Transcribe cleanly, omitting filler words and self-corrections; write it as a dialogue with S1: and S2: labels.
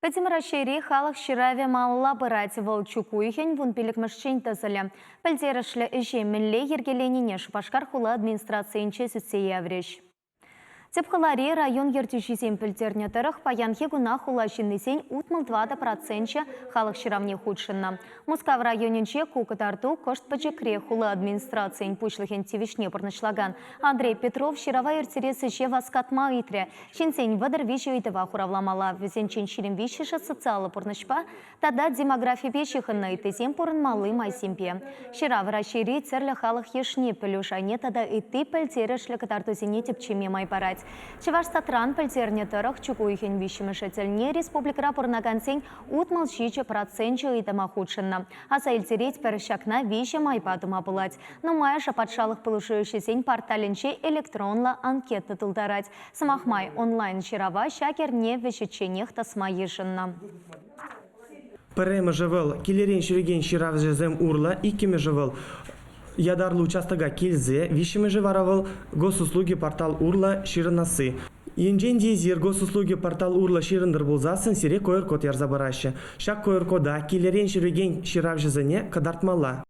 S1: Пӗтӗм Раҫҫейри халӑх ҫыравӗ малалла пырать. Вӑл чӳк уйӑхӗн вунпиллӗкмӗшчен тӑсӑлӗ. Пӗлтерӗшлӗ ӗҫе мӗнле йӗркеленине Шупашкар хула администрацийӗнче сӳтсе яврӗҫ. Тӗп хулари район ертӳҫисем пӗлтернӗ тӑрӑх, паянхи куна хула ҫыннисен 64 проценчӗ халӑх ҫыравне хутшӑннӑ. Мускав районӗнче ку кӑтарту кӑшт пӗчӗкрех. Хула администрацийӗн пуҫлӑхӗн тивӗҫне пурнӑҫлакан Андрей Петров ҫырава ирттерес ӗҫе васкатма ыйтрӗ. Ҫынсен 33 ыйтӑва хуравламалла. Вӗсенчен 23-шӗ социаллӑ пурнӑҫпа тата демографипе ҫыхӑннӑ ыйтусем пурӑнмалли майсемпе. Ҫырав Раҫҫейри тӗрлӗ халӑх йышне, пӗлӳ шайне тата ытти пӗлтерӗшлӗ кӑтартусене тӗпчеме май парать. Чӑвашстатран пӗлтернӗ тӑрӑх, чӳк уйӑхӗн виҫҫӗмӗшӗ тӗлне республикӑра пурӑнакансен 67 проценчӗ ыйтӑма хутшӑннӑ. Аса илтеретпӗр, ҫакна виҫӗ майпа тума пулать. Нумайӑшӗ патшалӑх пулӑшу ӗҫӗсен порталӗнче электронлӑ анкета тултарать. Сӑмах май, онлайн-ҫырава ҫак эрне вӗҫӗчченех тӑсма йышӑннӑ.
S2: Пӗрремӗшӗ вӑл килӗрен ҫӳрекен ҫыравҫӑсем урлӑ, иккӗмӗшӗ вӑл ятарлӑ участока килсе, виҫҫӗмӗшӗ вара вӑл Госуслуги портал урлӑ ҫырӑнасси. Енчен те эсир Госуслуги портал урлӑ ҫырӑнтӑр пулсассӑн сире QR-код ярса параҫҫӗ. Ҫак QR-кода килӗрен ҫӳрекен ҫыравҫӑсене кӑтартмалла.